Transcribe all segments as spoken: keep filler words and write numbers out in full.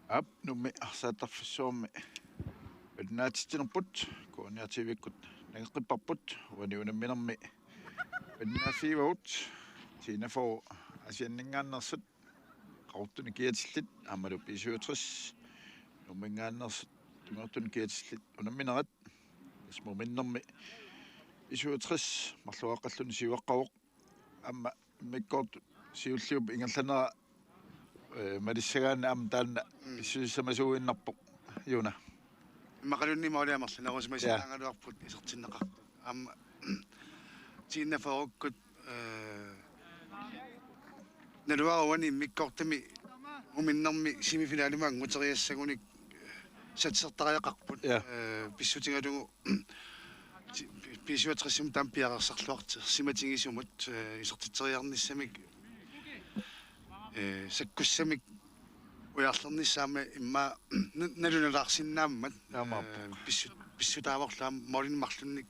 Aap, Nuummi arsaattarfissuarmi uinnaatitsinerput Kuania T V-kkut nangeqqipparput, uani unamminermi uinnaaffigivagut. T enogfyrre Aasianninngaanneersut qaqortunik kiatillit aammalu B syvogtres Nuumminngaanneersut tungujortunik kiatillit unamminerat. Tassa muminnermi B syvogtres marloriaqqalluni siuaqqavoq. Aamma immikkoortut siulliup ingerlanera, eh, malissagaanni aamma taanna Mm. pissusissamasuuinnarpoq, Juna. Immaqaluunniit maali amerlanerusimasaqaagaluarput isertinneqartut. Aamma T enogfyrre-kkut, eh, naluara uani immikkoortumi muminnermi semifinalimut annguteriassagunik satsertariaqarput. Ja. Eh, pissutigalugu B syvogtres-imut taama piareersarluarsimatigisumut, eh, isertitseriarnissamik, eh, sakkussamik ujarlernissaammat immaqa na-, nalunalaarsinnaammat, Taamaappoq. eh, pissut-, pissutaavorlu aamma målinik marlunnik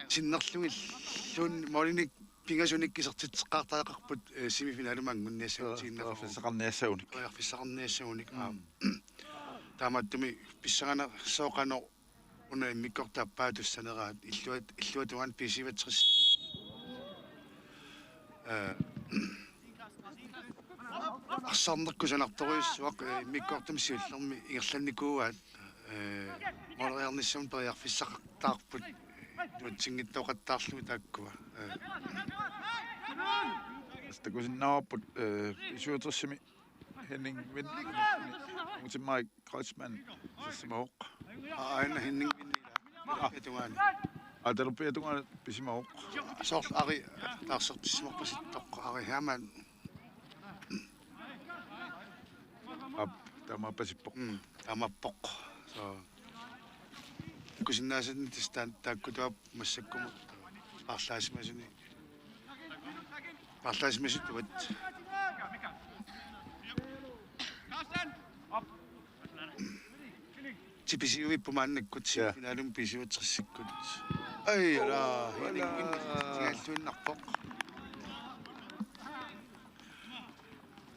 sinnerlugilluunniit målinik pingasunik isertitseqqaartariaqarput, eh, semifinalimut anngunniassagunik. Periarfissaqarniassagunik. Periarfissaqarniassagunik. Mm. Aa. Taamaattumik pissanganarpoq qanoq una immikkoortup aappaa tussaneraat illuat-, illuatungaani B syvogtres. Eh, arsarneq kusanartorujussuaq, eh, immikkoortumi siullermi ingerlannikuuaat, eh, måleriarnissamut periarfissaqattaarput, nuatsinngitsoqattaarlugu taakkua. Eh. Tassa takusinnaavarput, eh, B syvogtres-imi Henning Wind, Martin Mike Kreutzmann, isersimavoq. Aa, aana Henning Wind ila. Aa. Talerpiata tungaani. Aa, talerpiata tungaani pisimavoq. Soorlu Ari taarsertissimarpasittoq, Ari Hermann. Aap, taamaappasippoq. Mm, taamaappoq. So. Kusinnaasanni tassa taan-, taakkua tamaasa massakkumut paarlaasimasunik. Paarlaasimasutut. T B C-vipput maannakkut Ja. Semifinalimi B syvogtres-ikkut. Ai, ala, Henning Wind tigaalluinnarpoq.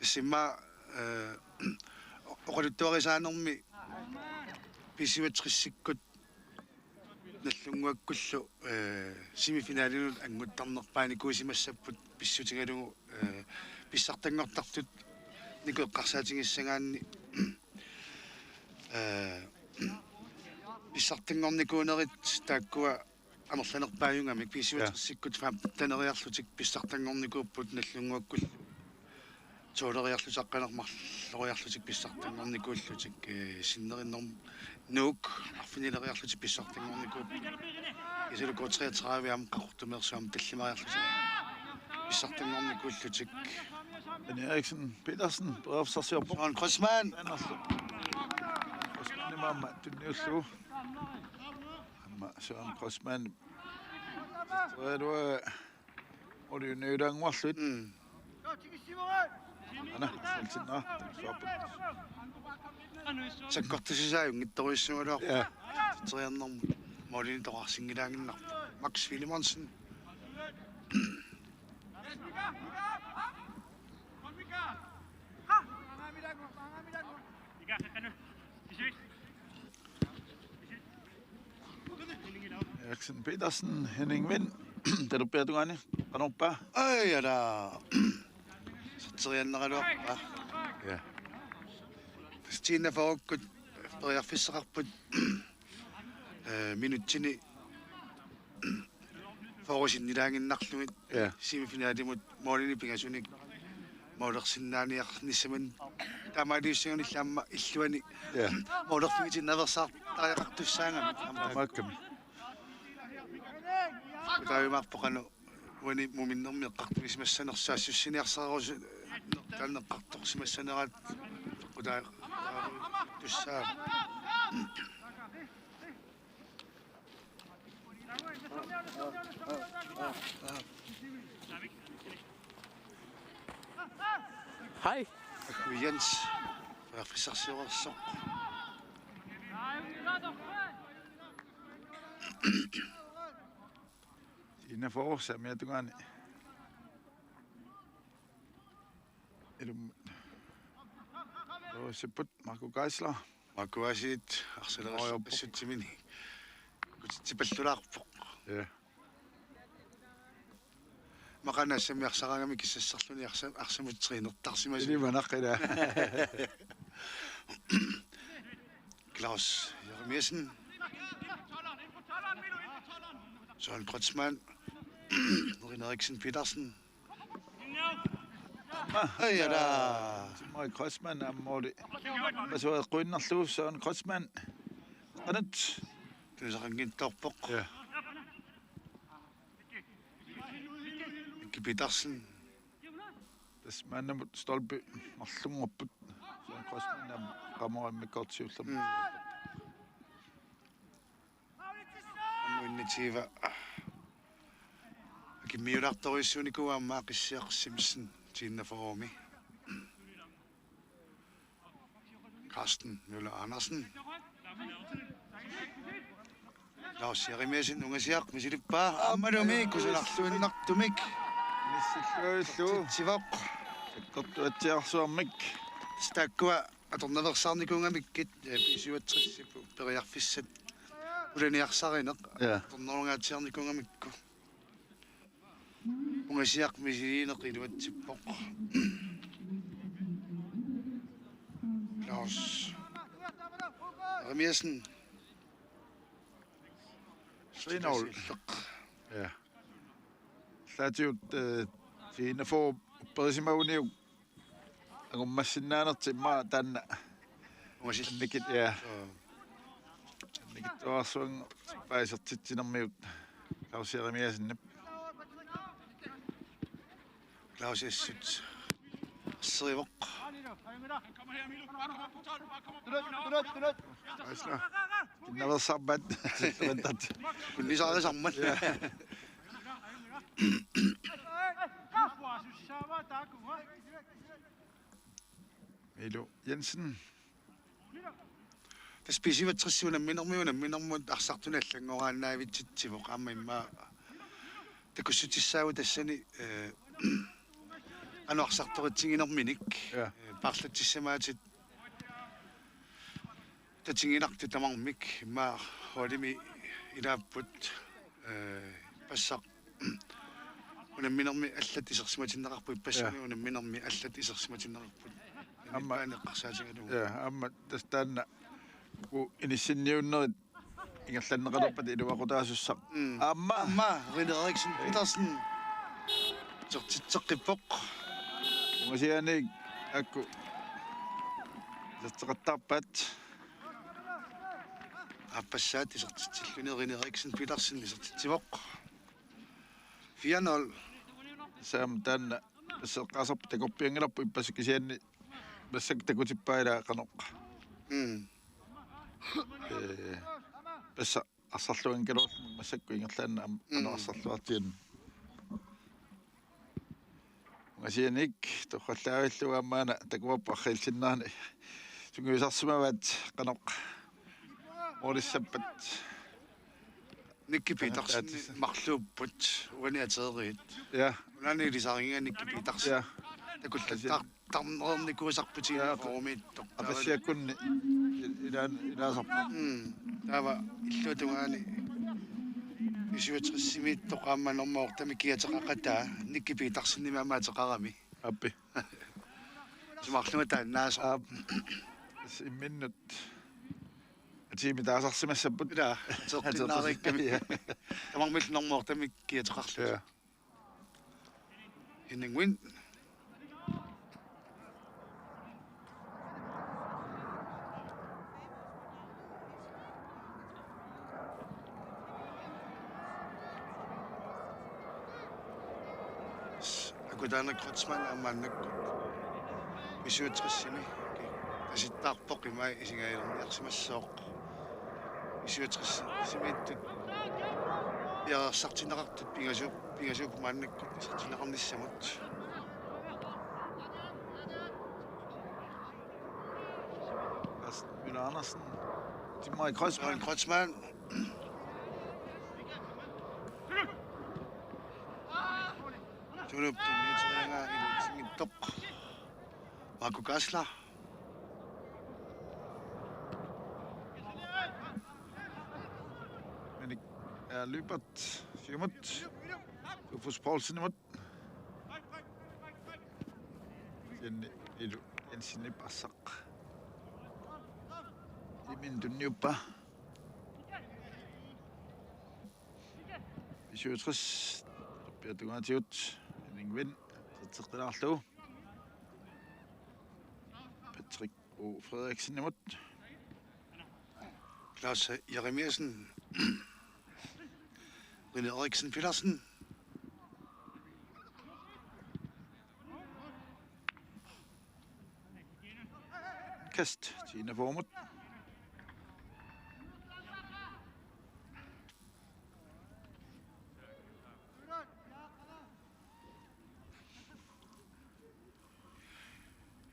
Simma, eh, oqaluttuarisaanermi B syvogtres-ikkut Nagdlunguakkullu, eh, semifinalinut annguttarnerpaanikuusimassapput pissutigalugu, eh, pissartanngortartut niku eqqarsaatigissagaanni, eh, pissartanngornikuunerit taakkua amerlanerpaajugamik. Ja. B syvogtres-ikkut femteneriarlutik pissartanngornikuupput Nagdlunguakkullu tolleriarlutik, aqqaneq-, marloriarlutik pissartanngornikuullutik, eh, sinneri norm-, Nuuk arfinileriarlutik pissartanngornikuupput. Kiisalu K treogtredive aamma Qaqortumeersuarmi tallimariarlutik pissartanngornikuullutik. Benny Eriksen Petersen, periarfissarsiorpoq. Søren Kreutzmann. Anerlu. Kreutzmannimut aamma tunniullugu. Aamma Søren Kreutzmann. Tererua. Oli uniulaannguarluit. Mm. Ana, salsinna. Suapput. Sakkortusisaajunngitsorujussuugaluarpoq. Ja. Teriarnermut. Målinik toqarsinngilaaginnarpoq. Max Filemonsen. Eriksen Petersen, Henning Wind, talerpiata tungaani, qanorpaa? Ai, ala. Satserianneraluarpaa. Ja. Tassa T enogfyrre-kkut periarfissaqarput, eh, minutsini fyrre sinnilaaginnarlugit. Ja. Semifinalimut målinik pingasunik målersinnaaniarnissaminnik taamaaliussagunillu aamma illuani. Ja. Målerfigitinnaveersaartariaqartussaagamik. Taakkami. Taamaappoq qanoq uani muminnermi eqqartuisimassanersoq, saassussiniarsarerusu-, taanna eqqartorsimassaneraat peqqutaa-, tussaa. Hej. Jens. Periarfissarsiorsoq. T enogfyrre saamiata tungaani. Ilum-, Sipput Marco Geisler. Marco Geisler arsalerissutsimini kutitsipallulaarpoq. Ja. Maqanassammi arsaraangami kissassarluni arsa-, arsamut trænertarsimasoq. Ilimanaqila. Claus Jeremiassen. Søren Kreutzmann. Rin Eriksen Petersen. Ai, ala. Timai Kreutzmann aamma måli. Pasueqquinnarlugu Søren Kreutzmann. Anut. Tunisaqanngitsoorpoq. Ja. Miki Petersen. Tassa maannamut stolpi marlunngorput. Søren Kreutzmann aamma qamorammi kortsiullami. Mm. Aamma initiativa. Akimmiulaartorujussuunikuuvoq aamma Qissiaq Simpson tiinnafoorumi. Carsten Møller Andersen. Lars Jeremiassen ungasiaq misilippaa aammalumi kusanarluinnartumik. Missilluillu. Titsivoq. Sakkortuatsiarsuarmik. Tassa taakkua atornaveersaarnikuugamikkit, eh, B syvogtres periarfissat ulaniarsarineq. Ja. Atornerungaatsiarnikuugamikku. Ungasiaq misiliineq iluatsippoq. Lars Jeremiassen. Reinhold. Ja. Laatigut, eh, tiinnafoorumi upperisimaguniuk angummassinnaanertik immaqa taanna. Ungasil-. Annikit, ja. Joo. Annikitsuararsuanngorpoq isertitsinermigut Claus Jeremiassenip. Claus Essut. Serivoq. Aisla. Kinnaveersarpat. Tunnisaarisarmat. Ja. Milu Jensen. Tassa B syvogtres unamminermi unamminermut arsartunik allanngoraannavitsitsivoq aamma immaqa takussutissaagut tassani, eh, qanoq arsartoritsiginerminik, ja, eh, paarlatsissamaatit tatiginartut tamarmik immaqa holdimi ilaapput, eh, ippassaq unamminermi allat isersimatinneqarput, ippassaq, ja, unamminermi allat isersimatinneqarput. Aamma. Aamma eqqarsaatigalugu. Ja, aamma tassa taanna uku inissinniunnerit ingerlanneqalerpata iluaqutaasussaq. Mm. Aamma. Aamma Rene Eriksen Petersen. Isertitseqqippoq. Ungasianik akku iserteqattaarpaat. Aappassaat isertitsilluni Rene Eriksen Petersen isertitsivoq. Fire nul. Saam taanna seqqaasarp takorpianngilarput ippassaq kisianni massakkut takutippaa ila qanoq. Mm. Eh, passa arsarluanngikkaluarluni massakkut ingerlaannaq aamma, mm, qanoq arsarluartigineq. Ungasianik torrallaavillugu aamma una takuarput arriilsinnaani sungiusarsimavaat qanoq moolissappat. Nikki Petersen. Taatsi. Marluupput uani ateriit. Ja. Unaani ilisarigaa Nikki Petersen. Ja. Takullattar-, tarnereernikuusarput, ja, tiinnafoorumi. Apassiakkunni ilaan ilaasarpoq. Mm. Taava illuatungaani B syvogtres-imiittoq aamma normu ottemik kiateqaqataa Nikki Petersenimik aamma ateqarami. Aappi. Isumaqarlunga taannaasoq. Aap. Imminnut. Tiimi taasarsimassapput. Ila, ateqqinnaariikkami. Ja. Tamarmillu normu ottemik kiateqarlutik. Ja. Henning Wind. Akutaanak Kreutzmann aamma maannakkut B syvogtres-imi tasittaarpoq, imai isigajalerniarsimassooq. B syvogtres-imiittut piareersartinneqartut pingasuup-, pingasuupput maannakkut isertinneqarnissamut. Lars Møller Andersen. Timai Kreutzmann. Søren Kreutzmann. Tulup tunniuteriaraa iluatsinngitsoq. Marco Geisler. Lyberth, siumut. Rufus Poulsenimut. Jenny Ilu Jensenip arsaq. Imin tunniuppaa. B syvogtres. Piatungaatigut. Henning Wind. Titseqqilaarlugu. Patrick O. Frederiksenimut. Claus Jeremiassen. Rine Eriksen Petersen. Kast, Tina Formut.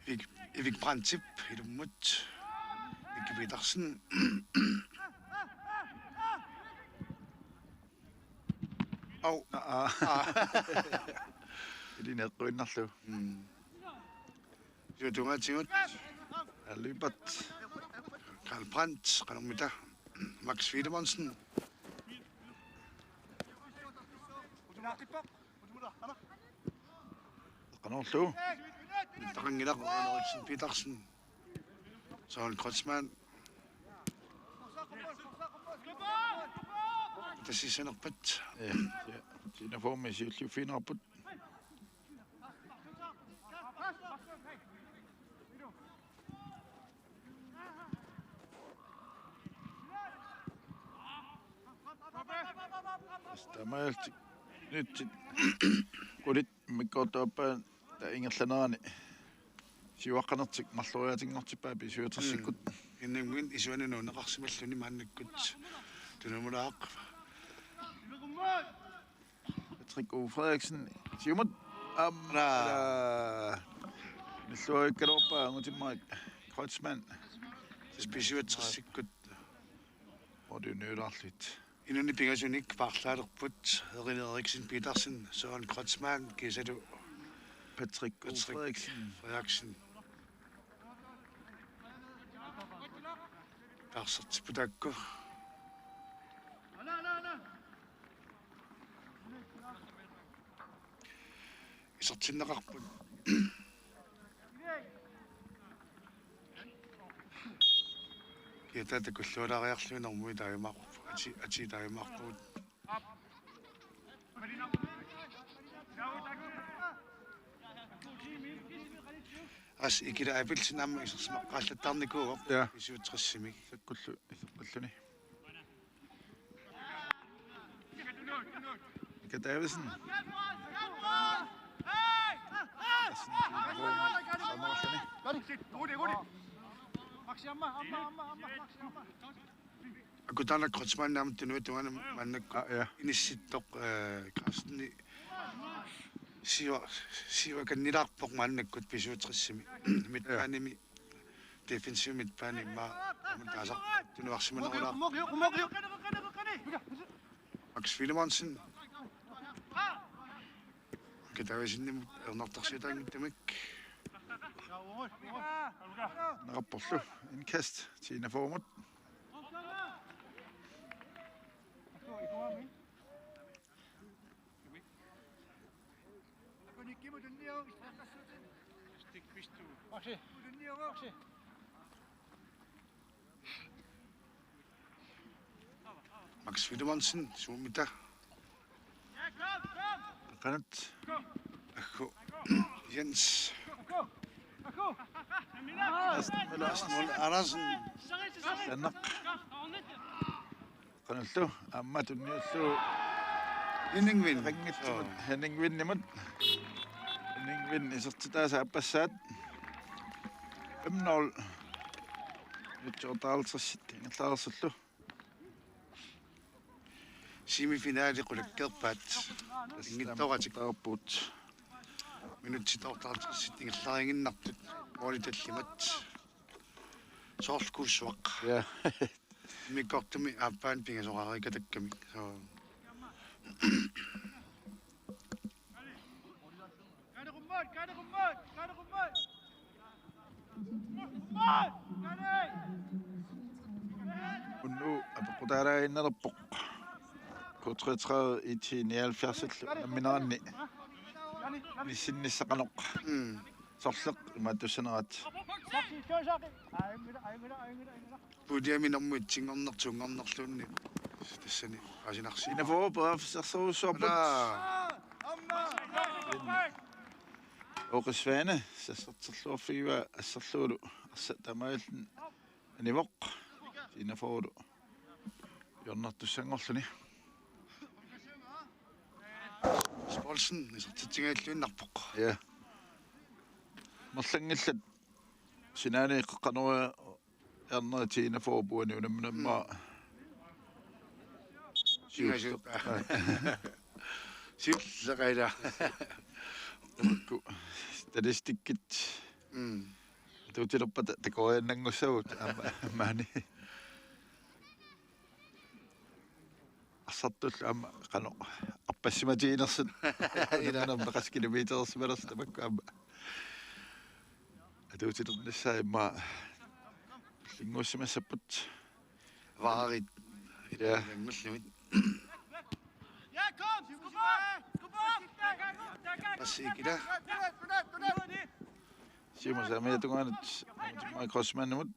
Erik, Erik Brandtip, ilummut. Nicky Petersen. Au. Aa. Aa. Ilineqquinnarlu. Mm. Siutungaatigut. Lyberth. Karl Brandt, qanormita. Max Filemonsen. Qanorlu. Taqanngilaq Eriksen Petersen. Søren Kreutzmann. Tassissanerpat. Ja, ja. Tina Formi siulliuffigineqarput. Tamaat nutsit. Qulit immikkoortuaappaat taava ingerlanerani siuaqqanertik marloriaatinngortippaat B syvogtresikkut. Mm. Henning Wind isuanut nuunneqarsimalluni maannakkut tunumulaaq. Patrick O. Frederiksen, siumut. Aamma. Naa. Nilluarikkaluarpaa angutimmarik Kreutzmann. Tassa B syvogtresikkut. Ordiuniulaarlit. Inunnik pingasunik paarlaalerput Rine Eriksen Petersen, Søren Kreutzmann, kiisalu Patrick O. Patrick Frederiksen. Frederiksen. Taarsertipput taakku. Isertinneqarput. Kiataata kulluulaariarluinermut taajumaarput. Ati, ati taajumaarput. As Ikila Abelsen aamma isersimaqqaallattaarnikuuvoq. Ja. B syvogtresimi. Sakkullu iseqqilluni. Mika Davidsen. Akutana Kreutzmann aamma tunuatungaani maannakkut. Ah, ja. Inissittoq, eh, Carsteni siva, sivakannilaarpoq maannakkut B syvogtresimi. Midtbanemi. Defensiv midtbane immaqa taasaq tunuarsimanerulaaq. Max Filemonsen. Katavisinimut ernartarsiutaanngittumik. Naqapporlu indkast Tina Formut. Max Filemonsen, suummita? Qanat. Aggu. Jens. Asmul Andersen. Sannaq. Qanullu, aamma tunniullugu. Henning Wind. Rinngitsumut, Henning Windimut. Henning Wind isertitaasa aappassaat. Fem nul. Nutsuortaalsersit ingerlaarsullu. Semifinali qulakkeerpaat. Inngitsoorpaat. Taarput. Minutsit tooghalvtreds ingerlariiginnartut. Måli tallimat. Soorlu kuussuaq. Ja. Immikkoortumi aappaani pingasoqarikatakkami. So. Unnugu apeqqutaalaaginnalerpoq. K treogtredive i ti nioghalvfjerds nammineranni. Nissinnissaqanoq. Mm. Sorleq imaattussanerat. Puuliami normu etsinngorneq toonngornerluunniit tassani paasinarsi. Ina Fårup periarfissarsiorujussuarput. Alaa. Åke Svane sasserterluarfigivaa asserlugulu arsaq taamaalilluni anivoq. Ina Fårup hjørnertussanngorluni. Poulsen isertitsingajalluinnarpoq. Ja. Merlanngillat sinaani qeqqaneriarluni Ina Fårup uani unamminermi. Mm. Siulleq. Siulleq ila. Uku statistikkit. Mm. Atuutilerpata takoriannanngussagut aamma maani. Arsartullu aamma qanoq arpassimatiginersut. Ila. Unamminermi qassit kilometersimanersut tamakku aamma. Atuutilernissaa immaqa pillinnguussimassapput. Vaarit. Ja. Ilanngullugit. Passi ikila. Siumut saamiata tungaanut Mike Grossmannimut.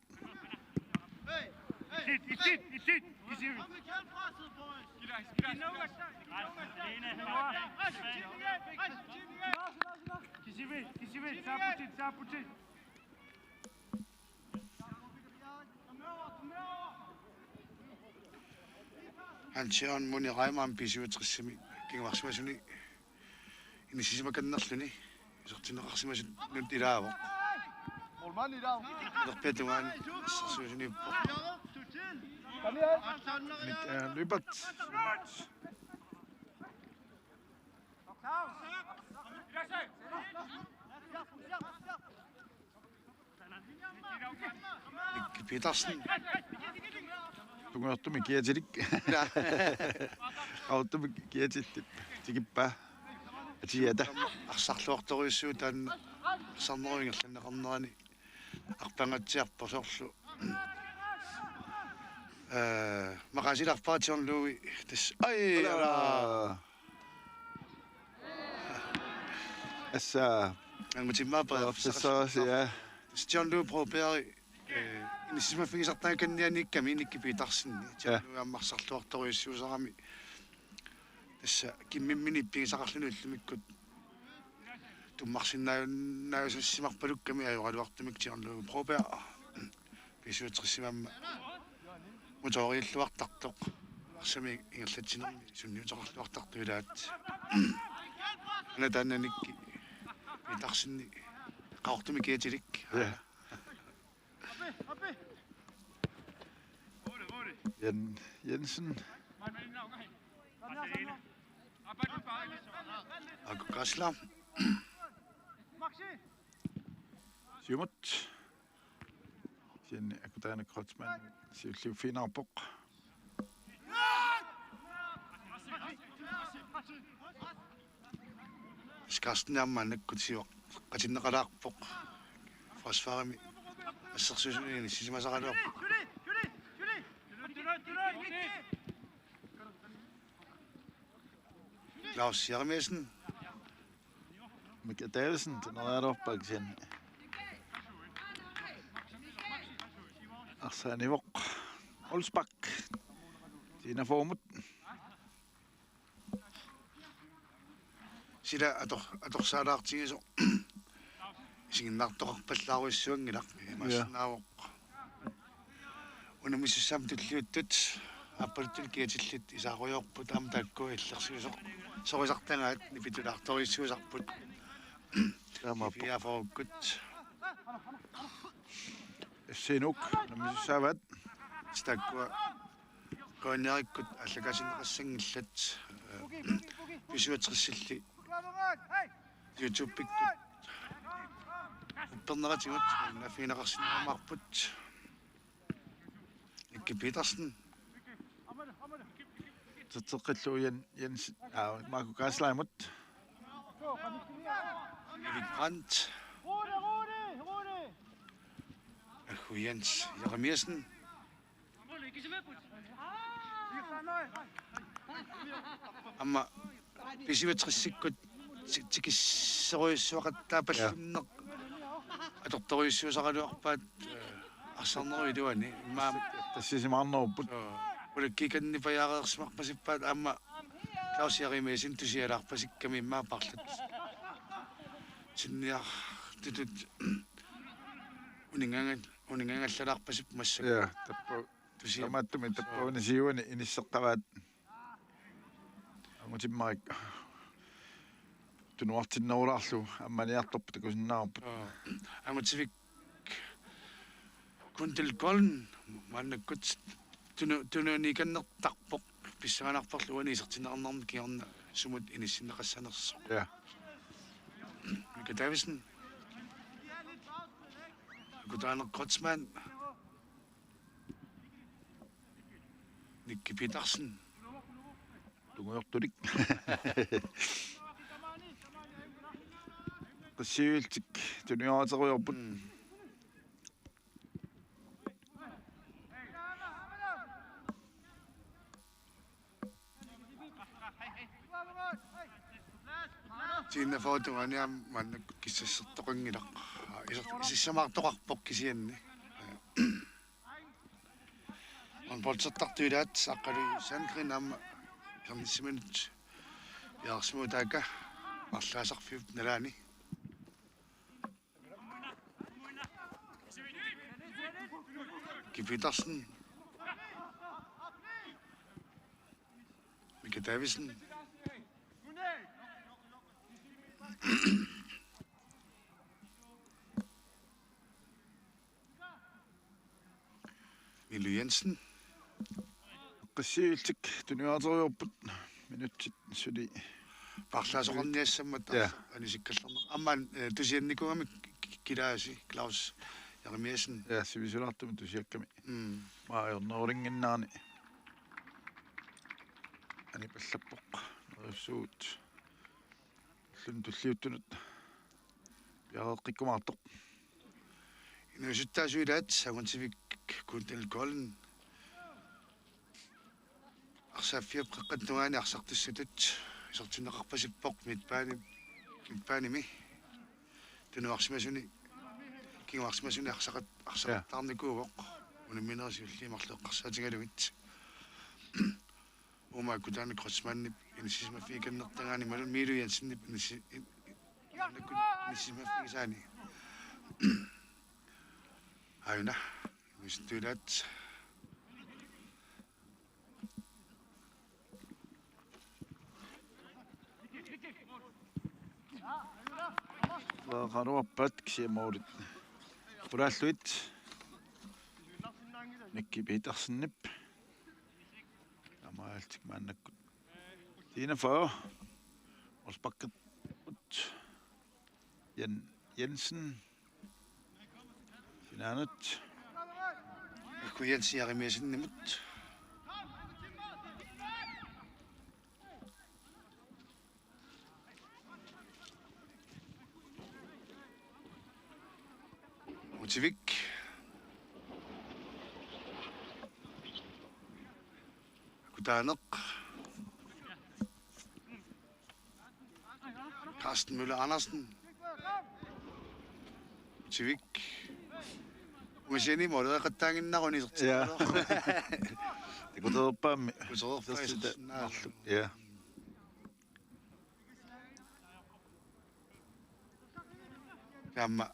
Itit, itit, itit. Kisivi. Kisivi, kisivi, saaputit, saaputit. Hans Jørgen Muni Reimann B syvogtresimi kinguarsimasunik inissisimakannerluni isertinneqarsimasunut ilaavoq. Målmand ilaavoq. Ilerpiata tungaanut assersuisuniippoq. Mik, øh, Lyberth. Nicky Petersen. Tungujortumik kiatilik. Ila. Qaqortumik kiatillip. Tikippaa. Atiata. Arsarluartorujussuuvoq taanna arsarnerup ingerlanneqarnerani. Arpangaatsiarpoq soorlu. Øh, maqaasilerpara John Louis. Tassa. Ai, ala. Ala. Assa. Angutimmaappaa. Professor, ja. John Louis Broberg, øh, inissisimaffigisartaakkannianiikkami Nicky Petersen. Ja. John Louis aamma arsarluartorujussuusarami. Tassa kimmimmini ippigisaqarluni ullumikkut. Tummarsinnaajunnaajussassimarpalukkami ajoraluartumik John Louis Broberg. B syvogtresimi aamma motoriilluartartoq. Arsami ingerlatsinermi sunniuteqarluartartoq ilaat. Una taanna Nicky Petersenip qaqortumik kiatilik. Ja. Jan Jensen. Aku Kasla. Siumut. Kisianni Aku Taane Kreutzmann siulliuffigineqarpoq. Karsten aamma annakkut siuaqqatinneqalaarpoq. Forsvarimi assersuisuni inissisimasaraluarpoq. Claus Jeremiassen. Mika Davidsen, tuneriarluarpaa kisianni. Arsaq anivoq. Olsbak. Tina Fårumut. Sila ator-, atorsaalaartigisoq. Isiginnaartoqarpallaarujussuanngilaq. Ja. Imaassinnaavoq. Unammisussaammat tulliuttut aappaluttunik kiatillit isaarujoorput aamma taakku illersuisoq sorisartagaat nipitulaartorujussuusarput. Taamaappoq. Fiaforukkut. F C Nuuk unammisussaavaat. Taakkua K N R-ikkut aallakaatinneqassanngillat. Øh, B syvogtresilli YouTube-ikkut upperneratigut naaffigineqarsinnaamaarput. Nicky Petersen. Titseqqillu Jan Jens, aa, Marco Kasleimut. Erik Brandt. Aku Jens Jeremiassen. Aamma B syvogtresikkut ti-, tikisserujussuaqattaapallunneq atortorujussuusaraluarpaat, eh, arsarnerup iluani. Immaqa tassisimaarnerupput. Suu, ulakkiikanni pajaareersimarpasippaat aamma Claus Jeremiassen tusialaarpasikkami immaqa paarlatsinniartutut uningangal-, uningangallalaarpasippoq massakkut. Ja, tappa-, tusiap-, tamattumik suu, tappavani siuani inisseqqavaat. Angutimmarik tunuartinnerulaarlugu ammaniartorput takusinnaavarput. Aa, Angutivik Kundel Golden maannakkut tunu-, tunuaniikannertarpoq pissanganarporlu uani isertinneqarnermi kingorna sumut inissinneqassanersoq. Ja. Mika Davidsen. Kutaanaq Kreutzmann. Nikki Petersen. Tungujortulik. Qissiuiltik tunioraaterujoorput. Mm. Tiinna foto aniam maannakkut kissassertoqanngilaq. Iser-, isissamaartoqarpoq kisianni. Håndboldertartut ilaat Aqqalu Sandgreen aamma Kernitsinut piareersimagu taakku paarlaasarfiup nalaani. Kim Petersen. Mika Davidsen. Milu Jensen. Qissiuiltik tunioraaterujoorput minutsit suli. Paarlaasoqarniassammat. Ja. Anisikkallarneq. Aamma, eh, tusiannikuugami ki-, ki-, kilaasi Claus Jeremiassen. Ja, sivisulaartumik tusiakkami. Mm. Maa ajornerulinnginnerani. Anipallappoq. Nerivsuut. Ulluni tulliuttunut piareeqqikkumaartoq. Inuusuttaasut ilaat Angutivik Kundel Golden. Arsaaffiup qeqqata tungaani arsartussatut isertinneqarpasippoq midtbane, midtbanemi. Tunuarsimasuni, kinguarsimasuni arsaqat-, arsaqattaarnikuuvoq. Unamminerit siulliit marluk eqqarsaatigalugit. Uuma Kutaanaq Kreutzmannip inissisimaffigikannertagaani imaluunniit Milu Jensenip inissi-, in-, in-, maannakkut inissisimaffigisaani. Aajuna, inuusuttut ilaat. Qaruarpaat kisianni målit pulaallugit. Nikki Petersenip. Taamaalillutik maannakkut. Tiina Føge. Målsparkerput. Jan Jensen. Sinaanut. Mikku Jensen Jeremiassenimut. Angutivik. Kutaaneq. Carsten Møller Andersen. Angutivik. Uasiani målereqattaannginnaruni. Ja. Takutereerpaammi. Takutereerpaa isersinnaa. Marluk. Ja. Taama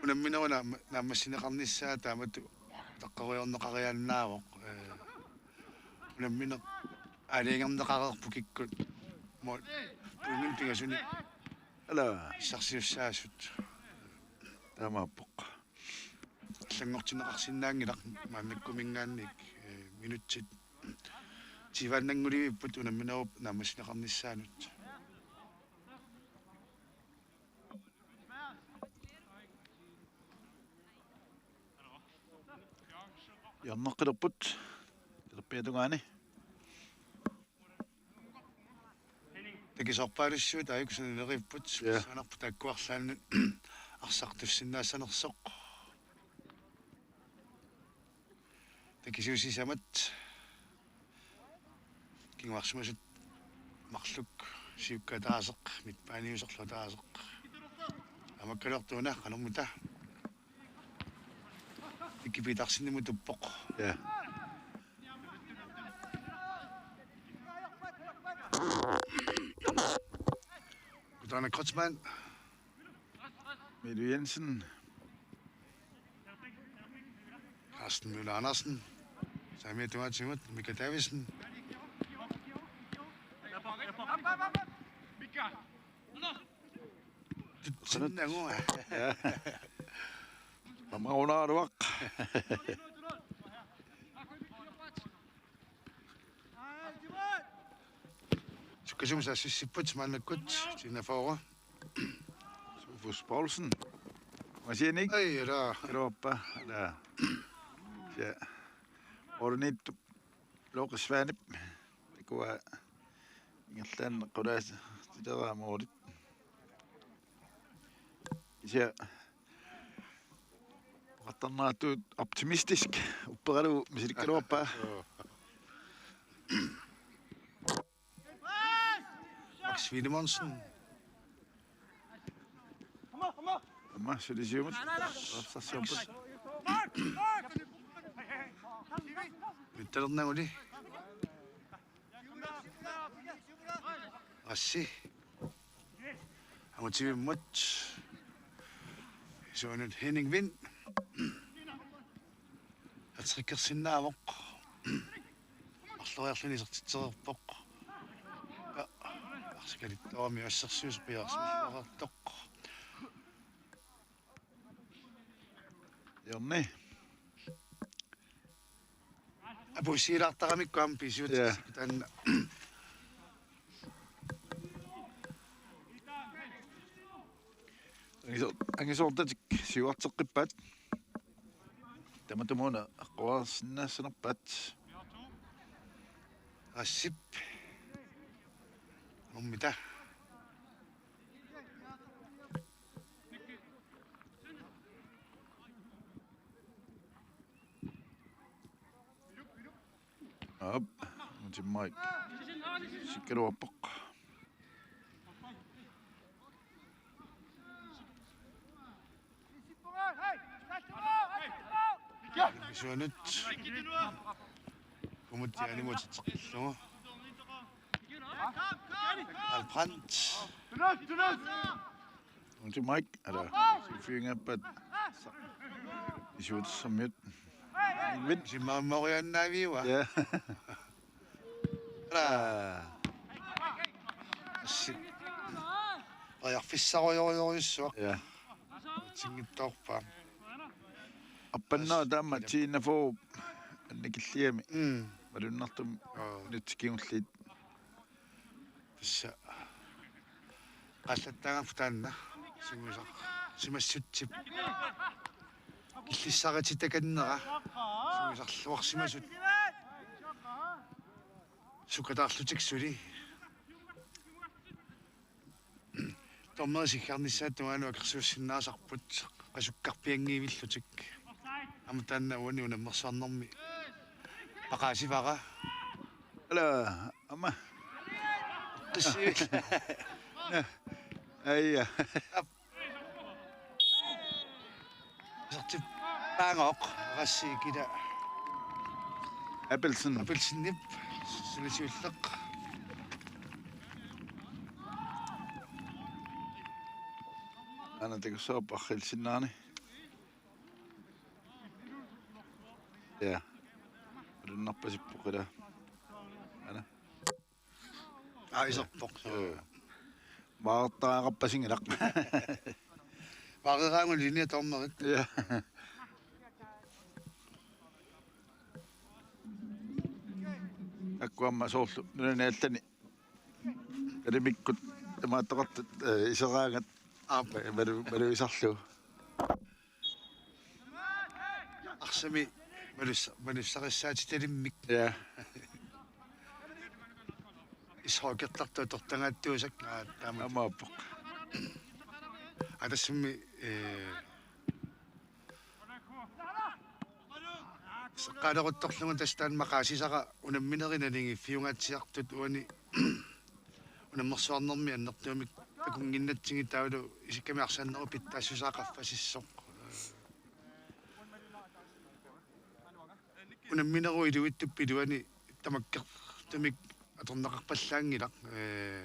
unamminerup naamma-, naammassineqarnissaa taamatut taqqeriorneqariaannaavoq. Ee, unammineq aalajangerneqareerpoq kikkut. Mål-, puimin pingasunik. Ala. Issarsisussaasut. Taamaappoq. Allanngortinneqarsinnaanngilaq maannakkumiingaanniit, ee, minutsit tyveannanngulivipput unamminerup naammassineqarnissaanut. Hjørnerpilerput. Talerpiata tungaani. Takisoorpaalussuit aajuku sanileriipput. Ja. Sanarput taakkuarlaannut arsartussinnaassanersoq. Takisuut sisamat. Kinguarsimasut marluk siukka ataaseq, midtbanerusorlu ataaseq. Amakkaluartuuna qanormita. Nicky Petersenimut tuppoq. Ja. Kutaana Kreutzmann. Mette Jensen. Carsten Møller Andersen. Saamiata tungaatigut Mika Davidsen. Tutsinnagu. Ja. Aamma unaaruaq. Sukkasuumik saassutissarput maannakkut T enogfyrre. Sofus Poulsen. Masianik. Ai, ala. Europa. Ala. Ja. Ornit Lokesvanip. Kua. Ingerlaan qulaas. Titera moorit. Ja. Oqartarneratut optimistisk. Upperalu misilikkaluarpaa. Joo. Max Filemonsen. Aamma suli siumut. Arsarsiorput. Mittalernaguli. Assi. Angutivimmut. Suunut Henning Vind. Atrikkersinnaavoq. Arloriarluni isertitsereerpoq. Ja. Arsikalittoorami assersuus piaarsimasoq. Jonni. Apuussiilaartaramikku aamma pisiut. Ja. Taanna. Angisor-, angisoortatik siuarteqqippaat. Tamatumuuna aqqoriarsinnaassanerpaat. Assip. Ummita. Aap, Timmaik. Sikkaluarpoq. Suunut. Kumut tianimut tseqqillugu. Albrandt. Unti Mike, ala, sifiunngappat. Isuutsermiut. Vin. Simmarimmariannaaviua. Ja. Ala. Assi. Periarfissarujorujussuaq. Ja. Sinngittoorpaa. Appanna taama tiinnafu annikilliami. Mm. Malunnartumik. Aa. Minutsit kingulliit. Tassa. Qallattaagaffa taanna. Simusaq. Simassutsip. Killissarititakanneqa. Simusarluarsimasut. Sukataarlutik suli. Dommeri siggarnissaata tungaanut akersuussinnaasarput qasukkarpianngivillutik. Aamma taanna uani unammersuarnermi maqaasivara. Ala, aamma. Qissiivik. Aja. Ap. Isertippaangooq, Rassi Kila. Appelsen. Appelsenip, suli siulleq. Aana takussavarput arriilsinnaani. Ja. Malunnarpasippoq ila. Aana. Aa, iserpoq. Joo. Maartaaqarpasinngilaq. Maareraanngulini dommeri. Ja. Taakku aamma soorlu nunani allani. Kalimikkut tamaattoqartut, eh, iseraangat. Aap. Malu-, malugisarlugu. Arsami malus-, malussarissaatitalimmik. Ja. Ishockeyertartut atortagaattuusakka, aa, taama. Aammaappoq. Aa, tassami, eh, Eqqaaleruttorlugu tassa taanna maqaasisara unamminerit naligiiffiungaatsiartut uani unammersuarnermi annertuumik takunnginnatsigit taavalu isikkamik arsaannerup pitsaassusaa qaffasissoq. Unamminerup iluitsup iluani tamakkertumik atorneqarpallaanngilaq, ee,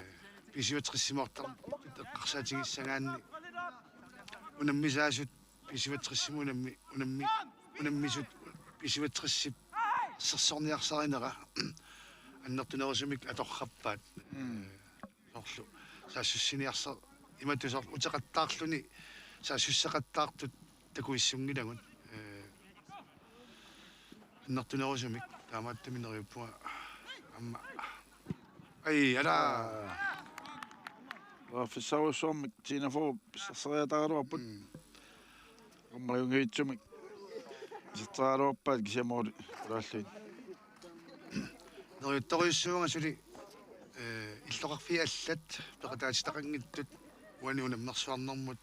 B syvogtres-imoortartut eqqarsaatigissagaanni unammisaasut B syvogtres-imut unammi-, unammi-, unammisut B syvogtres-ip assersorniarsarinera annertunerusumik atorrappaat. Mm. Soorlu saassussiniarsa-, imatut soorlu uteqattaarluni saassusseqattaartut takuissunngilagut. Ee, annertunerusumik taamaattumik neriuppunga aamma. Ai, ala. Aa. Uaffissarujussuarmik Tina Fårup pissarseriataaraluarput. Mm. Aamma ajunngitsumik pissarseriaraluarpaat kisianni måli qulaallugit. Neriuttorujussuuvunga suli, ee, illoqarfiit allat peqataatitaqanngitsut uani unammersuarnermut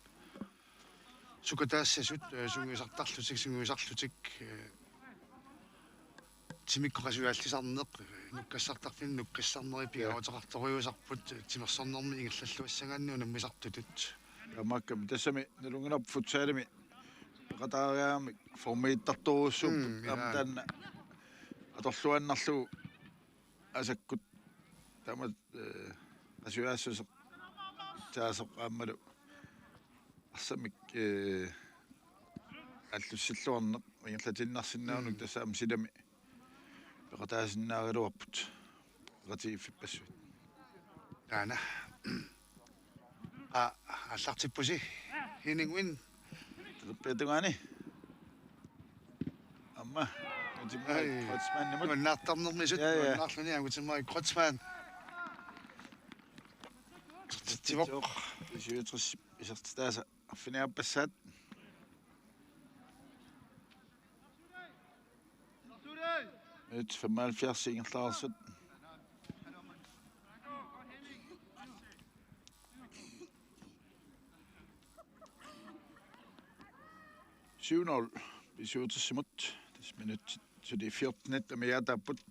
sukataassasut, ee, sungiusartarlutik, sungiusarlutik, ee, timikkut qasujaasarneq, ee, nukkassartarfinni nukkassarneri pingaaruteqartorujussuusarput, ee, timersornermi ingerlalluassagaanni unammisartutut. Taamaakkami tassami nalunngilarput futsalimi peqataariaramik formittartorujussuupput. Mm, aamma ilaa. Taanna atorluinnarlugu asakkut taama, ee, qasujaassuseq taasoq aammalu arsamik, ee, aallussilluarneq ingerlatiinnarsinnaanut. Mm. Tassa aamma silami peqataasinnaagaluarput peqatigiiffipassuit. Taanna. Aa, aallartippusi. Henning Wind. Talerpiata tungaani. Aamma. Angutimarik. Ai. Kreutzmannimut. Nuannaartarnermisut. Ja, ja. Nuannaarluni Angutimarik Kreutzmann. Isertitsivoq. B syvogtres isertitaasa arfiniaappassaat. Minut femoghalvfjerds ingerlareersut. Syv nul B syvogtres-imut. Tassa minutsit suli fjortenit amigaataapput.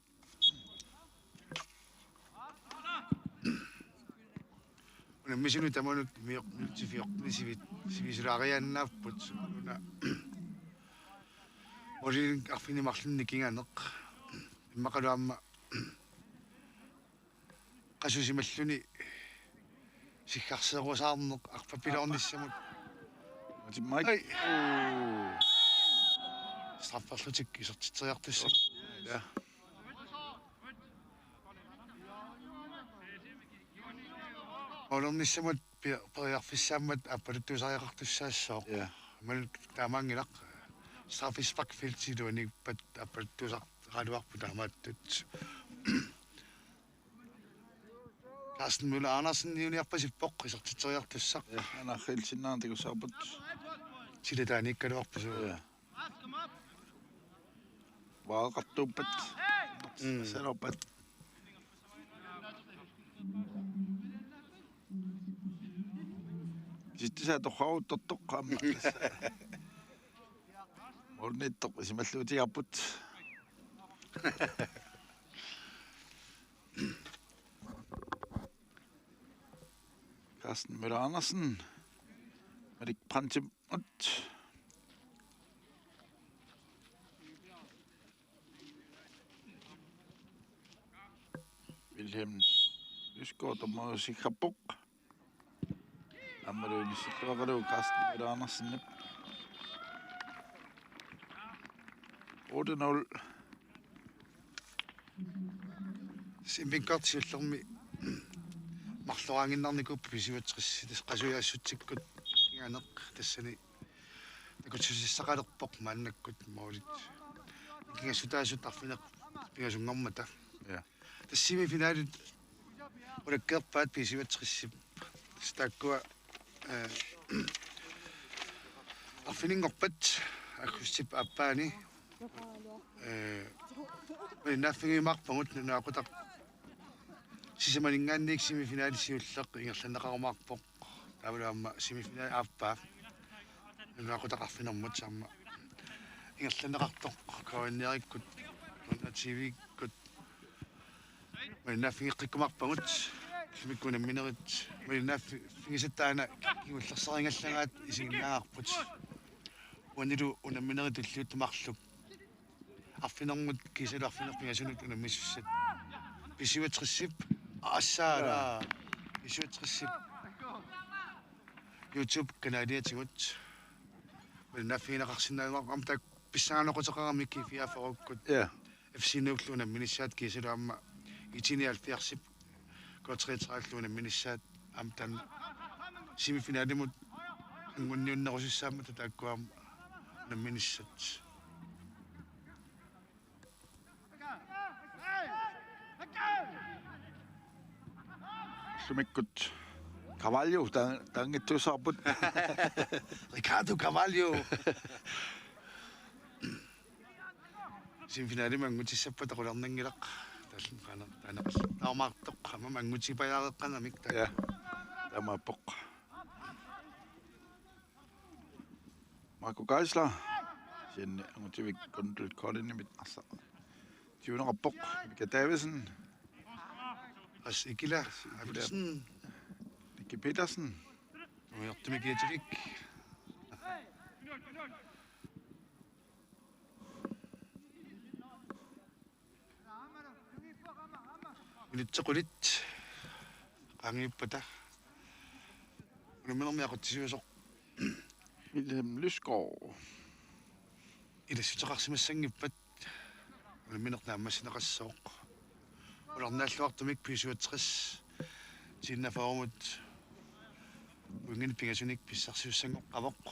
Unammisunut tamanut mioq-, fjortenit sivi-, sivisulaariaannaapput. Una målinik arfineq-marlunnik nikinganeq. Immaqalu aamma qasusimalluni siggarseerusaarneq arpappiloornissamut. Angutimarik. Ai. Uu. Strafferlutik isertitseriartussat. Ja. Målernissamut pe-, periarfissaammat aappaluttuusariaqartussaassooq. Ja. Aammalu taamaanngilaq. Straffesparkfeltip iluaniippat aappaluttuusaraluarput taamaattut. Carsten Møller Andersen niuniarpasippoq isertitseriartussaq. Ja, anarrilsinnaantik usaaput. Silataaniikkaluarpasuu. Ja. Vaaqartuuppat. Mm. Saluuppat. Sittisaa torraruttortoq aamma. Målimiittoq isumalluutigaarput. Carsten Møller Andersen. Malik Brandtimut. Wilhelm Lysgaard dommerisiggappoq. Aammalu inissilluaqalu Carsten Møller Andersenip. Otte nul. Immikkoortut siullermi marloraannginnarnikuupput B syvogtres, tassa qasujaassutsikkut nikinganeq tassani takutissassaqalerpoq maannakkut målit nikingassutaasut arfineq-pingasunngormata. Ja. Tassa semifinalit qulakkeerpaat B syvogtres-ip. Tassa taakkua, ee, arfininngorpat aggustip aappaani, ee, malinnaaffigiumaarpagut, nunaqqutaq sisamaninngaanniit semifinali siulleq ingerlanneqarumaarpoq. Taavalu aamma semifinali aappaa nunaqqutaq arfinermut aamma ingerlanneqartoq K N R-ikkut, K N R T V-kkut malinnaaffigeqqikkumaarpagut. Ullumikkut unamminerit malinnaaffigisatta aana kingullersarigallagaat isiginnaagarput. Uanilu unamminerit tulliuttut marluk arfinermut kiisalu arfineq-pingasunut unammisussat B syvogtresip, assaala, B syvogtresip YouTube-kanaliatigut malinnaaffigineqarsinnaanngorput. Aamma taakku pissanganaqquteqaramik G fireogfyrre-kkut, ja, F C Nuuklu unamminissaat kiisalu aamma I T nioghalvfjerdsip K treogtredive-llu unamminissaat, aamma taanna semifinalimut anguniunnerusussaammata taakku aamma unamminissat. Ullumikkut Carvalho ta-, taanngittuusaarput. Ricardo Carvalho. Semifinalimi angutissappata qularnanngilaq. Tassa qaana-, qaanaqallu. Taamaartoq, aamma angutipajaareqqangamik taanna. Ja. Taamaappoq. Marco Geisler. Kisianni angutivik Gunvald Koldingimit arsaq. Tiuneqarpoq Mika Davidsen. As Ikila. As Ikila. Abelsen. Nicky Petersen. Ujartumi kiatilik. Minutsit qulit qaangiuppata unamminermi aqutsisuusoq Wilhelm Lysgaard ilassuteqarsimassanngippat unammineq naammassineqassooq. Qularnaalluartumik B syvogtres T enogfyrremut pointinik pingasunik pissarsisussanngoqqavoq.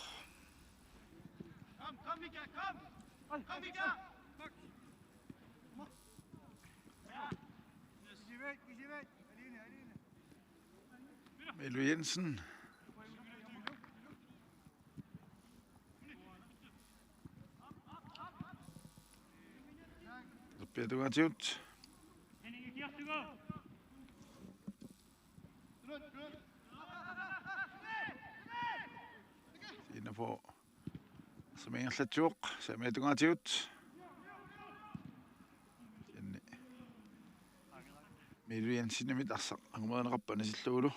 Milu Jensen. Piatungaatigut. T enogfyrre. Sumi ingerlatsivoq, saamiatungaatigut. Kisianni Milu Jensenimit arsaq angumerineqarpoq anisillugulu.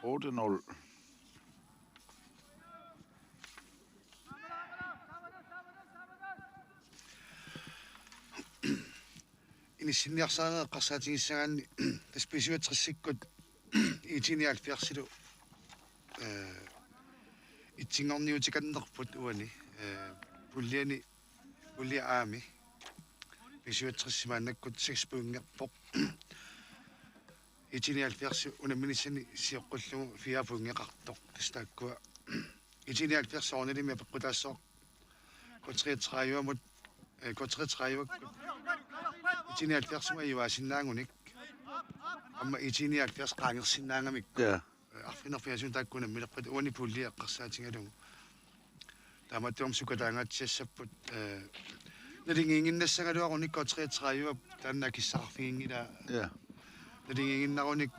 Otte nul. Inissinniarsarineq eqqarsaatigissagaanni tassa B syvogtresikkut I T nioghalvfjerdsilu, øh, itsinngorniutikannerput uani, øh, puljeni, pulje A-mi. B syvogtres maannakkut seks pointerpoq. I T nioghalvfjerds unamminissani sioqqullugu fire pointeqartoq. Tassa taakkua I T nioghalvfjerds soorunalimi apeqqutaassaaq K treogtredivemut, øh, K treogtredive I T nioghalvfjerdsimi ajuaasinnaagunik. Aamma I T nioghalvfjerds qaangersinnaagamikku. Ja. Øh, arfineq-pingasunut taakku unammilerpata uani pulje eqqarsaatigalugu. Taamaattumik sukataangaatsiassapput, øh, naligiinnginnassagaluarunik K treogtredive taanna akissaqarfiginngilaa. Ja. Naligiinnginnarunik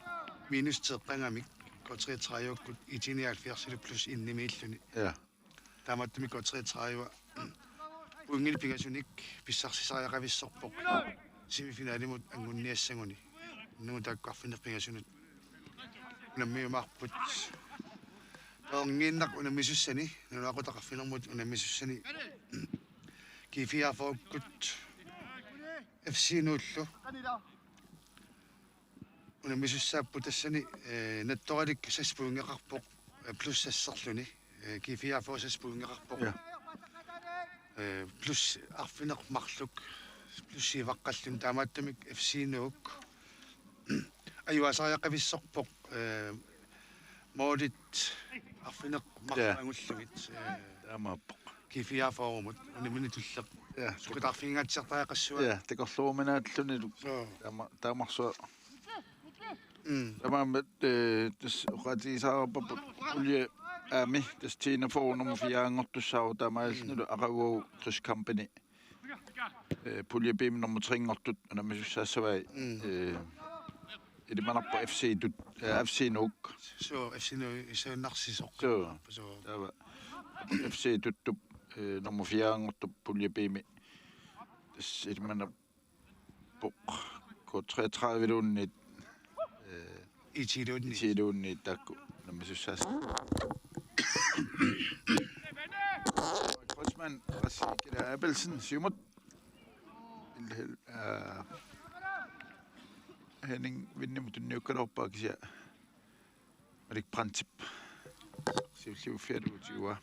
minus teeqqagamik K treogtredivekkut I T nioghalvfjerdsilu plus enimiilluni. Ja. Taamaattumik K treogtredive pointinik pingasunik pissarsisariaqavissorpoq semifinalimut anguniassaguni. Unnuk taakku arfineq-pingasunut unammiumaarput. Taorngiinnaq unammisussani, nalunaaqutaq arfinermut unammisussani, G fireogfyrrekkut F C Nuuklu unammisussaapput tassani, øh, Nattoralik seks pointeqarpoq, øh, plus sekserluni, øh, G fireogfyrre seks pointeqarpoq. Ja. Øh, plus arfineq-marluk, plus syvaqqalluni, taamaattumik F C Nuuk ajuaasariaqavissorpoq, øh, målit arfineq-marluk, ja, angullugit, øh, taamaappoq. G fireogfyrremut unammineq tulleq. Ja. Sukataarfigingaatsiartariaqassavaa. Ja, takorluuminaallunilu. Joo. Taama-, taamarsuaq. Mm. Taamaammat, øh, tassa oqaatigisaarparput pulje A-mi, tassa T enogfyrre nummer fire-nngortussaavoq, taamaalillunilu, mm, aqaguagu tassa Company, øh, pulje B-mi nummer tre-nngortut unammisussaassavai. Mm. Øh, Ilimanarpoq F C Tut-, eh, F C Nuuk. Suu, F C Nuuk, issuinnarsisoq. Suu. Suu. Taava F C Tuttup, eh, nummer fire-nngortup pulje B-mi. Tassa ilimanarpoq K treogtredive-luunniit, eh, I T-luunniit. I T-luunniit taakku nammisussaasut. Kreutzmann, Rassi Kila Abelsen, siumut. Ilhel, eh, Henning Vindimut tunniukkaluarpaa kisianni Malik Brandtip siulliuffigalugu tiguaa.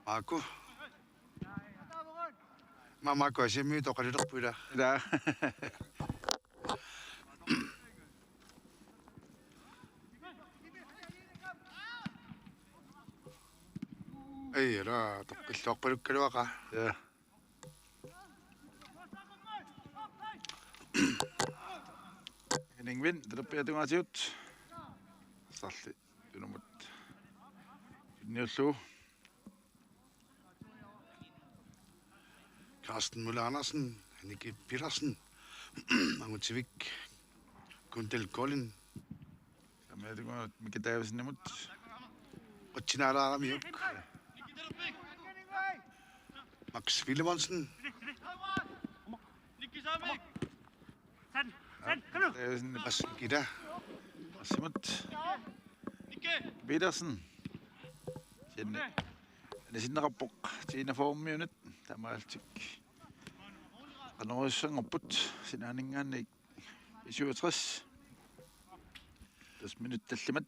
Maaku. Ma-, Maaku Asimi toqalulerput ila. Ila. Ei, ila, toqqilluarpalukkaluaqa. Ja. Henning Vind, talerpiata tungaatigut. Sarli tunumut. Niullu. Carsten Møller Andersen, Nicky Petersen, Angutivik, Kundel Kollin. Saamiatungaanut Mika Davidsenimut. Qutsinaalaaramiuk. Max Filemonsen. Davidsen. Max Kila. Assimut. Petersen. Sinne. Anisinneqarpoq Tina Formiunit. Tamaaltik. Qanorujussuanngorput. Sinaaninngaanniit B syvogtres. Tres minut tallimat.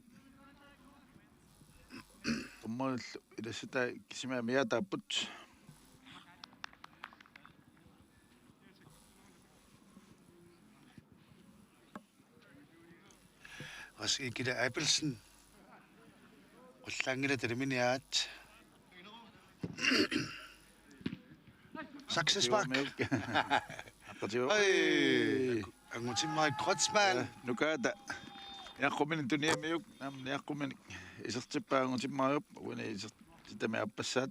Dommerillu ilassutaat kisimi amigaataapput. Rassi Kila Abelsen. Qullaanngilaq taliminiaat. Saksespark. Aqqutigalugu. Ai. Angutimmarik Kreutzmann. Nukaata. Niaqquminik tuniamiuk. Naamik, niaqquminik isertippaa Angutimmaariup. Uani isertitami aappassaat.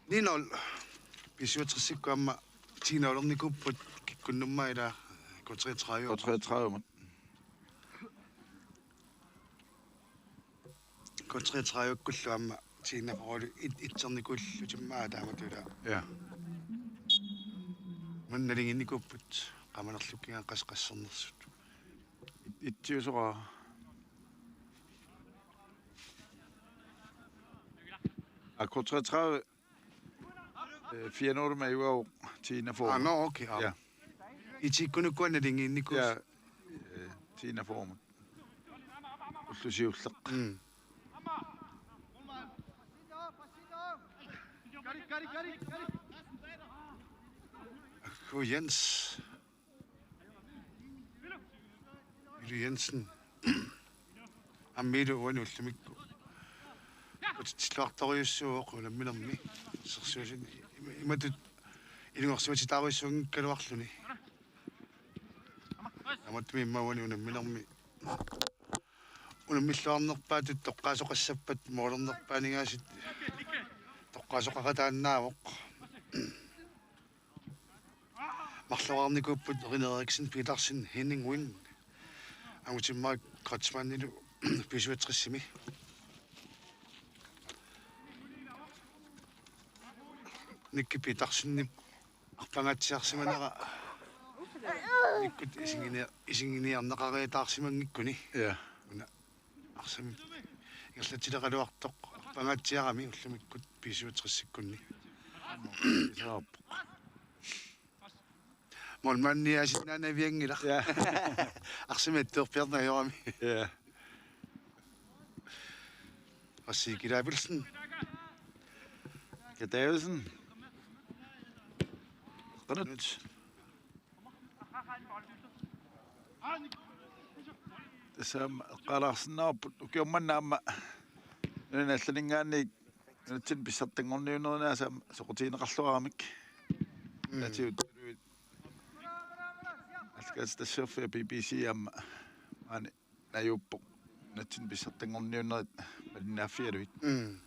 Ni nul. B syvogtresikkut aamma Tina ulernikuupput kikkunnummaa ila K treogtredive. K treogtredive. K treogtredive-kkullu aamma Tina Formilu it-, itsernikuullutik aamma taamatut ila. Ja. Maanna nalinginnikuupput qamanerlukkiga qas-, qassernersut. It-, itsiusoqaaq. A K treogtredive, øh, fire nul med Ivar Tina Form. Ah, nå, okay. Ja. Ja. Itikkunukkua nalingiinnikuus. Ja, øh, Tina Form. Ullusiullaq. Mm. Ku Jens. Ilu Jensen. Aamma Ilu uani ullumikkut. Utitsilluartorujussuuvoq unamminermi. Sersuusin ima-, imatut ilungersuatitaarujussuunngikkaluarluni. Aamma tumi imma uani unamminermi. Unammilluarnerpaatut toqqaasoqassappat moolernerpaaninngaanniit. Toqqaasoqaqataannaavoq. Marloriarnikuupput Rine Eriksen Petersen, Henning Wind, Angutimmarik Kreutzmannilu B syvogtres-imi. Nicky Petersenip arpangaatsiarsimanera Nickut isigini-, isiginiarneqariataarsimanngikkuni. Ja. Una Arsamik ingerlatsileqaluartoq arpangaatsiarami ullumikkut B syvogtres-ikkunni. Saap. Målmandiaasinnaavianngilaq. Ja. Arsamik attuerpiarneq ajorami. Ja. Rassi Kila Abelsen. Kila Davidsen. Qanut. Tassa aamma eqqaalaarsinnaavarput ukioq manna aamma nunani allaninngaanniit nunatsinni pissartanngorniunerinnaasa aamma soqutigineqarluaramik. Mm. Naatigut tuluit. Allakaatitassiorfiat B B C aamma maani najuuppoq. Natsin pissartanngorniunnerit malinnaaffigalugit. Mm.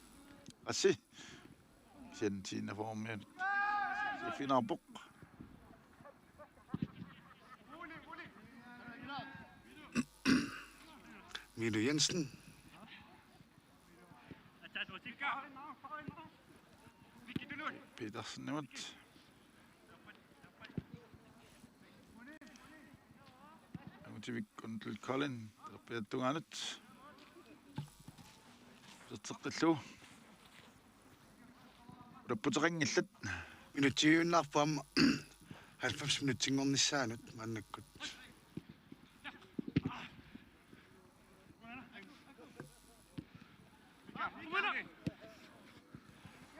Assi. Sen tiinnaformian. Sifinaarpoq. Milo Jensen. Petersenimut. Angutivik Kundel Kolding, talerpiata tungaanut. Iserteqqillugu. Ulapputeqanngillat. Minutsiujunnaarpoq aamma halvfems minutsinngornissaanut maannakkut.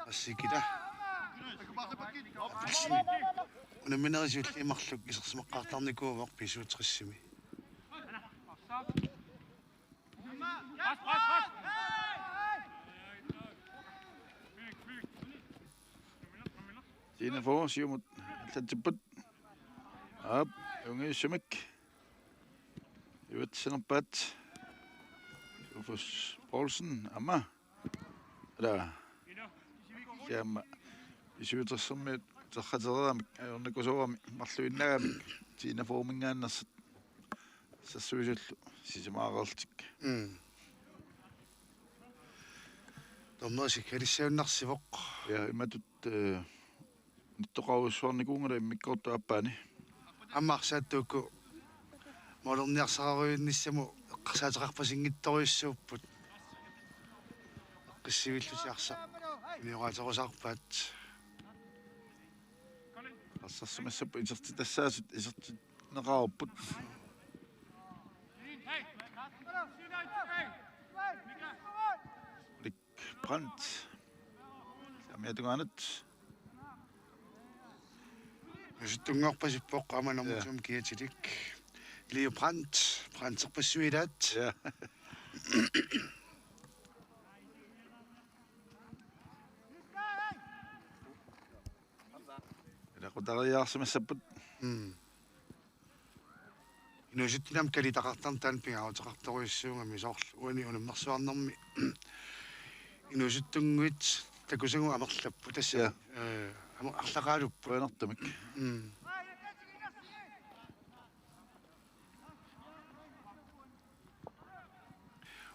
Assikila. Unamminerit siulliit marluk isersimaqqaartarnikuuvoq B syvogtresimi. Tiinnafoor siumut allatsipput. Aap, ungiussumik. Ivatsenerpaat. Rufus Poulsen, aamma. Ala. Siamma B syvogtresimiut terratereeramik, ajornakusoorami, marluinnagamik, tiinnafoorminngaanneersut. Sassuisullu sisamaareertik. Mm. Dommersi kalissiunnarsivoq. Ja, imatut, eh, nittoqarujussuarnikuunngilaq immikkoortup aappaani. Aamma arsaattut uku målerniarsarerujunnissamut eqqarsaateqarpasinngitsorujussuupput. Eqqissivillutik arsaq unioraterusaarpaat. Arsarsimassapput isertitassaasut isertinneqarupput. Brandt. Saamiata tungaanut. Isertunngorpasippoq aamma nummer to-mut kiatilik. Leo Brandt, Brandterpassuit ilaat. Ja. Ilaqutariiaarsimassapput. Mm. Inuusuttunik aamma kalitaqartarneq taanna pingaaruteqartorujussuugami soorlu uani unammersuarnermi. Inuusuttunnguit takusagut amerlapput tassa. Ja. Eh, amer-, arlaqaalupput. Qujanartumik. Mm.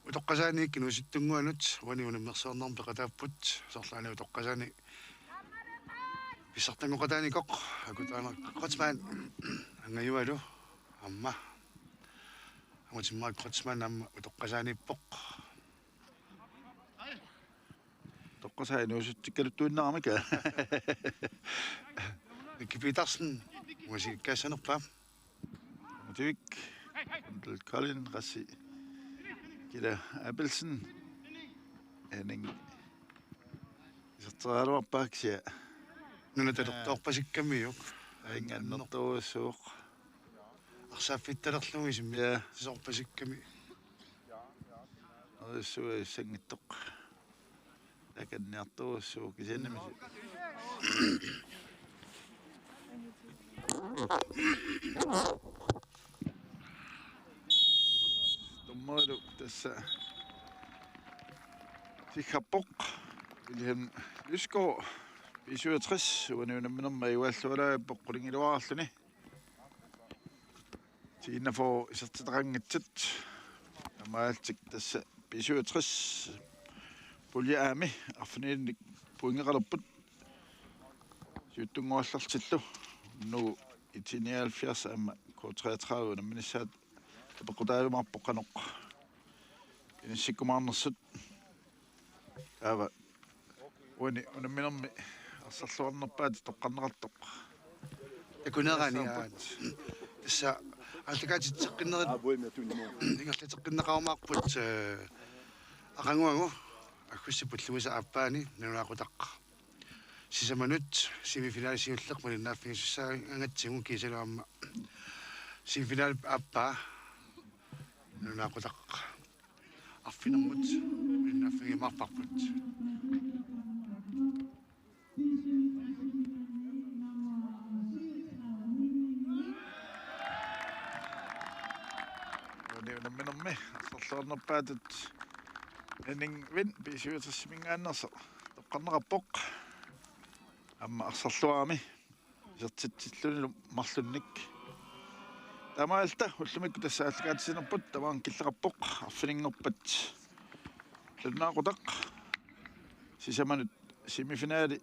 Utoqqasaaniit inuusuttunnguanut uani unammersuarnermi peqataapput, soorlu aana utoqqasaani pissartanngoqataanikoq, Akutaana Kreutzmann, angajualu, aamma. Aamma Mark Kreutzmann aamma utoqqasaaniippoq. Utoqqasaat inuusutsikkaluttuinnaramik. Miki Petersen, uasikkaassanerpaa. Angutivik, Kundel Kolding, qassi. Kila Abelsen. Henning. Iserteriaraluarpaa kisianni. Nuna talertoorpasikkamiuk. Aanngannertorujussuuvoq. Arsaaffittalerlugu isummi. Ja. Sisorpasikkami. Orujussuaq issanngitsoq. Takanniartorujussuuvoq kisiannimi. Dommerilu tassa siggarpoq Wilhelm Lysgaard, B syvogtres, uani unamminermi ajugaallalaarpoq qulingiluarluni. Tiinnafoor isertitaqanngitsut. Taamaalillutik tassa B syvogtres pulje A-mi arfinilinnik pointeqalerput. Siuttunnguallartillu. Nu I T nioghalvfjerds aamma K treogtredive unamminissaat apeqqutaajumaarpoq qanoq inissikkumaarnersut. Taava uani unamminermi arsarluarnerpaat toqqarneqartoq. Takuneerani, aa, tassa aallakaatitseqqinnerit ingerlateqqinneqarumaarput, eh, aqaguagu aggustip ulluisa aappaani nalunaaqutaq sisamanut semifinali siulleq malinnaaffigisussaagatsigu kiisalu aamma semifinalip aappaa nalunaaqutaq arfinermut malinnaaffigiumaarparput. Uani unamminermi arsarluarner Paatut Henning Vind B syvogtres-iminngaanneersoq toqqarneqarpoq. Aamma arsarluarami isertitsillunilu marlunnik. Taamaalilluta ullumikkut tassa aallakaatitsinerput tamaanga killeqarpoq, arfininngorpat nalunaaqutaq. Sisamanut semifinali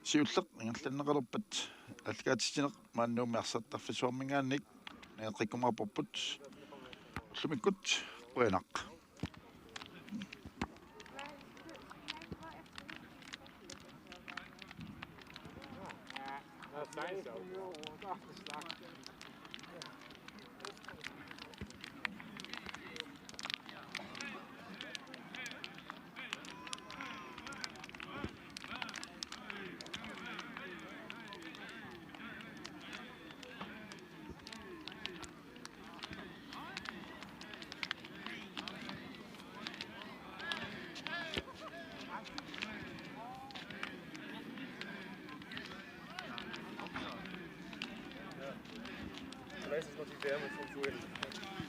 siulleq ingerlanneqalerpat aallakaatitsineq maani Nuummi arsartarfissuarminngaanniit nangeqqikkumaarparput. Ullumikkut qujanaq. Vielleicht ist noch die Wärme vom Joel.